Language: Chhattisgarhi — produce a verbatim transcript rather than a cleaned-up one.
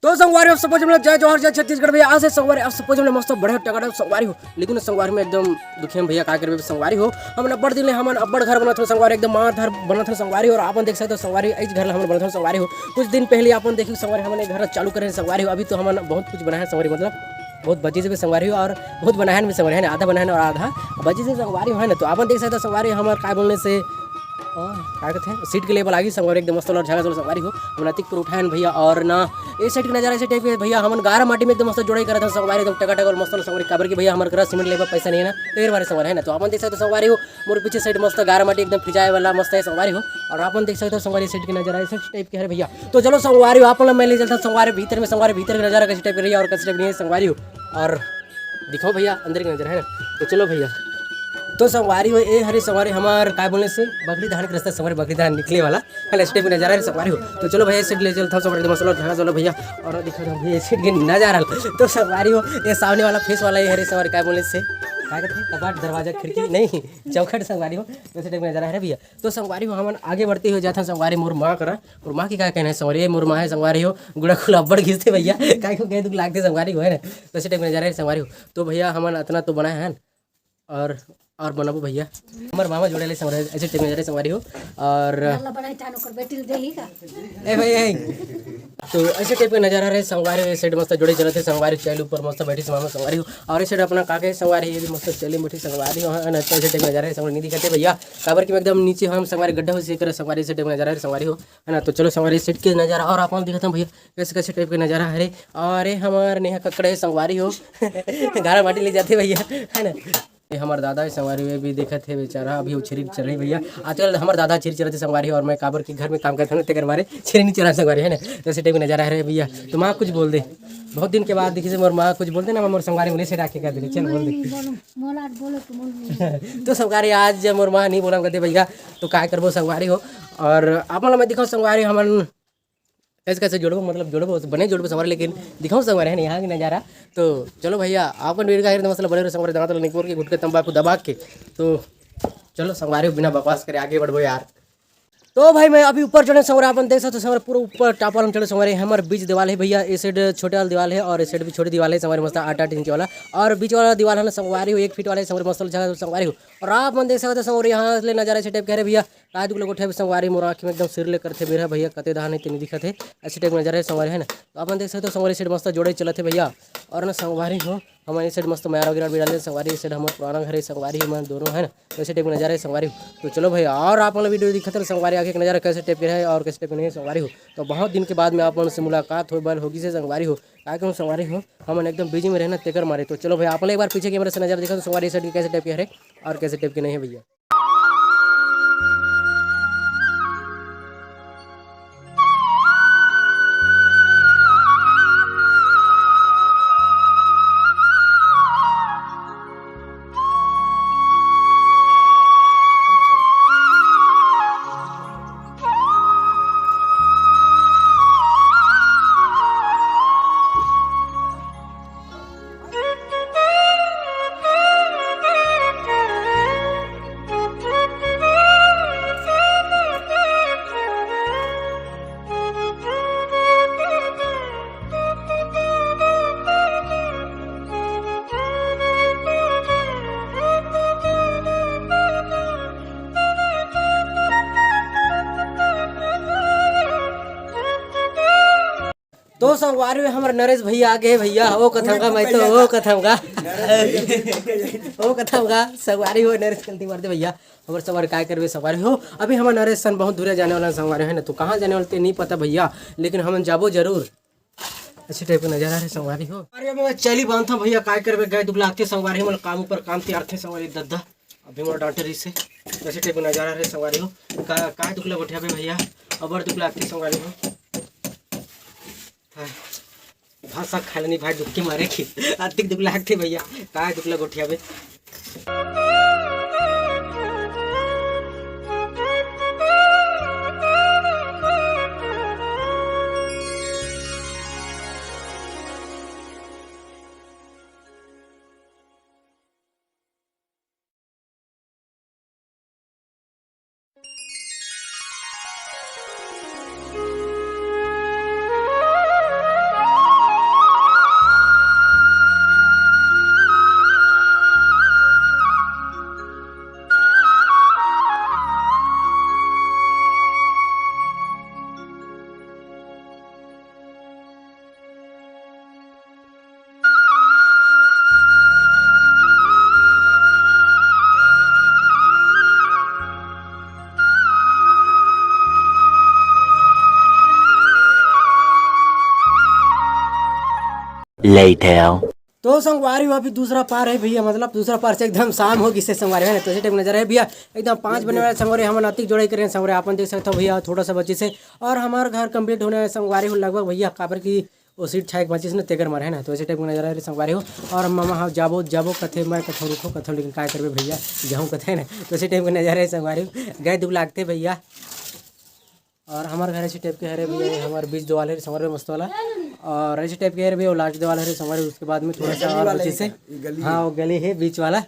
तो संगवारी हो, आप सब झन ला जय जोहार, जय छत्तीसगढ़ भैया। आज से संगवारी, आप सब झन ला मस्त बढ़िया टकाटक संगवारी हो। लेकिन संगवारी में एकदम दुखी हम भैया, का करबे संगवारी हो। हमन अब्बड़ दिन ले हमन अब्बड़ घर बनात हन संगवारी, एकदम मार धार बनात हन संगवारी हो। और आपन देख सकते हो संगवारी, इस घर ला हमन बनात हन संगवारी हो। कुछ दिन पहले आपन देखिए संगवारी, हमन एक घर चालू करे हन संगवारी हो। अभी तो हमन बहुत कुछ बनाए हन संगवारी, मतलब बहुत बची से भी संगवारी हो और बहुत बनाए हन भी संगवारी, है ना, आधा बनाए हन और आधा बची से संगवारी हो, है ना। तो आपन देख सकते हो संगवारी, हमर काय बोलने से अ, का कथे, सीट के लेवल आगी संगवारी, एकदम मस्त और झागा जोर संगवारी हो। हमन अतिक पर उठाए हन भैया, और ना ए साइड के नजारा ऐसे टाइप के भैया, हमन गारा माटी में एकदम मस्त जोड़ाई करत हन संगवारी, एकदम टकाटक और मस्त संगवारी, काबर कि भैया हमर करा सीमेंट लेवल पैसा नहीं है ना, तेर बारे संगवारी, है ना। तो आपन देख सकते हो संगवारी हो, मोर पीछे साइड मस्त गारा माटी एकदम फिजाए वाला मस्त है संगवारी हो। और आपन देख सकते हो संगवारी, साइड के नजारा ऐसे टाइप के है भैया। तो चलो संगवारी हो, आपन ला मैं ले चलता संगवारी भीतर में, संगवारी भीतर के नजारा कैसे टाइप के रही और कैसे टाइप नहीं है संगवारी हो। और दिखाओ भैया अंदर के नजारा, है ना। तो चलो भैया, तो संगवारी हो, ए हरे संगवारी हमार काय बोलने से बकरी धान के रास्ता, संगवारी बकरी धान निकले वाला है ना, इस टाइप के नजारा है संगवारी हो। तो चलो भैया, इस साइड ले चलता हूँ संगवारी, मस्त और झागा चलो भैया। और दिखा दो भैया इस साइड के नजारा। तो संगवारी हो, ये सामने वाला फेस वाला ये हरे संगवारी, काय बोलने से, काय कहते हैं, कपाट, दरवाजा, खिड़की नहीं, चौखट संगवारी हो, वैसे टाइप के नजारा है भैया। तो संगवारी हो, हमन आगे बढ़ते हुए जाथन संगवारी मोर माँ करा। मोर माँ के का कहना है संगवारी, ये मोर माँ है संगवारी हो, गुड़ा खुला अब्बड़ घिसते भैया, काय को कहे दुख लागते संगवारी हो, है ना। तो ऐसे टाइप के नजारा है संगवारी हो। तो भैया हमन अतना तो बनाए हैं और, और बनाबो भैया। हमर मामा जोड़े ले संगवारी, ऐसे टाइप के नजारा है संगवारी हो। और अल्लाह बनाई तान ओकर बेटी ले देही का? ए भाई, ए। तो ऐसे टाइप के नजारा रहे संगवारी, ये साइड मस्त जोड़े चलत है संगवारी, चैल ऊपर मस्त बैठी मामा संगवारी हो। और इस साइड अपना काके संगवारी, ये भी मस्त चैल में बैठी संगवारी हो, है ना। तो ऐसे टाइप के नजारा है संगवारी, नहीं दिखते भैया, काबर कि मैं एकदम नीचे हम संगवारी गड्ढा हो से करे संगवारी, ऐसे टाइप के नजारा है संगवारी हो, है ना। तो चलो संगवारी, इस साइड के नजारा और आप दिखाता हूँ भैया, कैसे कैसे टाइप के नजारा हरे। और ये हमार नेहा कक्कड़ है संगवारी हो, गारा माटी ले जाते भैया, है ना। ये हमार दादा है संगवारी, ये भी देखत है बेचारा, अभी वो छेरी चर रही भैया। आजकल हमार दादा छेरी चरत है संगवारी, और मैं काबर के घर में काम करता हूँ, तेकर मारे छेरी नहीं चरा संगवारी, है ना। जैसे टाइप के नजारा है रे भैया। तो माँ कुछ बोल दे, बहुत दिन के बाद देखी से मोर माँ कुछ बोल दे ना, मोर संगवारी बोले से राखे कर दे, चल बोल दे। बोलो, बोला, बोलो तो बोल। तो संगवारी आज मोर माँ नहीं बोला कहते भैया, तो काय करबो संगवारी हो। और आप मन ला मैं दिखाऊँ संगवारी, हमन कैसे कैसे जोड़बो, मतलब जोड़बो, बने जोड़बो संगवारी, लेकिन दिखाऊँ संगवारी, है ना, यहाँ के नजारा। तो चलो भैया, आपन वीर का मतलब बने रहो संगवारी, दांत ला निपोर के, गुटखा तंबाकू दबा के। तो चलो संगवारी, बिना बकवास करे आगे बढ़बो यार। तो भाई मैं अभी ऊपर चढ़े संगवारी, आपन देख सकते हो संगवारी, पूरा ऊपर टापल हम चढ़े संगवारी, हमर बीच दीवाल है भैया, इस साइड छोटे वाला दीवाल है और इस साइड भी छोटी दीवाल है संगवारी, मस्त आठ आठ इंच वाला। और बीच वाला दीवाल है ना संगवारी हो, एक फीट वाला है संगवारी, मस्त झागा संगवारी हो। और आप मन देख सकते हो संगवारी, यहाँ ले नजारा ऐसे टाइप के है भैया, काय दुख ला गोठियाबे संगवारी, मोर आँखी में एकदम सिर ले करथे बेरा भैया, कते धान है तेनी दिखत है, ऐसे टाइप नजारा है संगवारी, है ना। तो अपन देख सकते हो संगवारी, साइड मस्त जोड़े चलत है भैया। और ना संगवारी हो, हमन इस साइड मस्त मैरा वगैरह भी डाले संगवारी, इस साइड हमर पुराना घर है संगवारी, हमन दोनों है ना, तो ऐसे टाइप के नजारा है संगवारी हो। तो चलो भैया, और आप मन वीडियो दिखत रहे संगवारी, आगे के नजारा कैसे टाइप के है और कैसे टाइप के नहीं है संगवारी हो। तो बहुत दिन के बाद में आप मन से मुलाकात हो बल होगी से संगवारी हो, का कहूँ संगवारी हो, हमन एकदम बिजी में रहना तेकर मारे। तो चलो भैया, आप मन एक बार पीछे कैमरा से नजारा दिखा तो संगवारी, इस साइड के कैसे टाइप के है और कैसे टाइप के नहीं है भैया। तो संगवारी हो, हमर नरेश भैया आ गए भैया, ओ कथम का, मैं तो ओ कथम का, ओ कथम का संगवारी हो, नरेश गलती मार दे भैया, हमर संगवारी काय करबे संगवारी हो। अभी हमर नरेश सन बहुत दूर जाने वाला संगवारी है ना, तो कहाँ जाने वाला ते नहीं पता भैया, लेकिन हमन जाबो जरूर। अच्छे टाइप का नजारा है संगवारी हो। अरे मैं चली बांधता भैया, काय करबे, गए दुख लागते संगवारी, हमन काम ऊपर काम ते आरथे संगवारी दद्दा। अभी मोर डॉक्टर इसे कैसे टाइप का नजारा है संगवारी हो। का, काय दुख लग उठे भैया, अबर दुख लागते संगवारी हो। हाँ। भात साग खा लेनी भाई, दुख के मारे की अतिक दुख लागते भैया, काय दुख लग उठियाबे। Later. तो संगवारी हो, अभी दूसरा पार है भैया, मतलब दूसरा पार से एकदम शाम हो गिसे संगवारी, है ना। तो ऐसे टाइप नजारा है भैया, एकदम पाँच बने वाला संगवारी, हमन अतिक जोड़ाई करें संगवारी, अपन देख सकते हो भैया, थोड़ा सा बची से। और हमार घर कंप्लीट होने वाला संगवारी हो लगभग भैया, काबर की वो सीट छाए के बचिस न तेकर मारे, है ना। तो ऐसे टाइप का नजारा है रे संगवारी हो। और मामा हाँ जाबो जाबो कथे, मैं कथो रुको कथो, लेकिन काय करबे भैया, जाऊँ कथे ना। तो ऐसे टाइप का नजारा है संगवारी हो, गए दुख लागते भैया। और हमार घर ऐसे टाइप के हरे भैया, ये हमार बीच दीवाल है संगवारी मस्त वाला। और ऐसे टाइप के हरे भैया, लास्ट दीवाल है संगवारी, उसके बाद में थोड़ा सा और बची से। हाँ, वो गली है बीच वाला।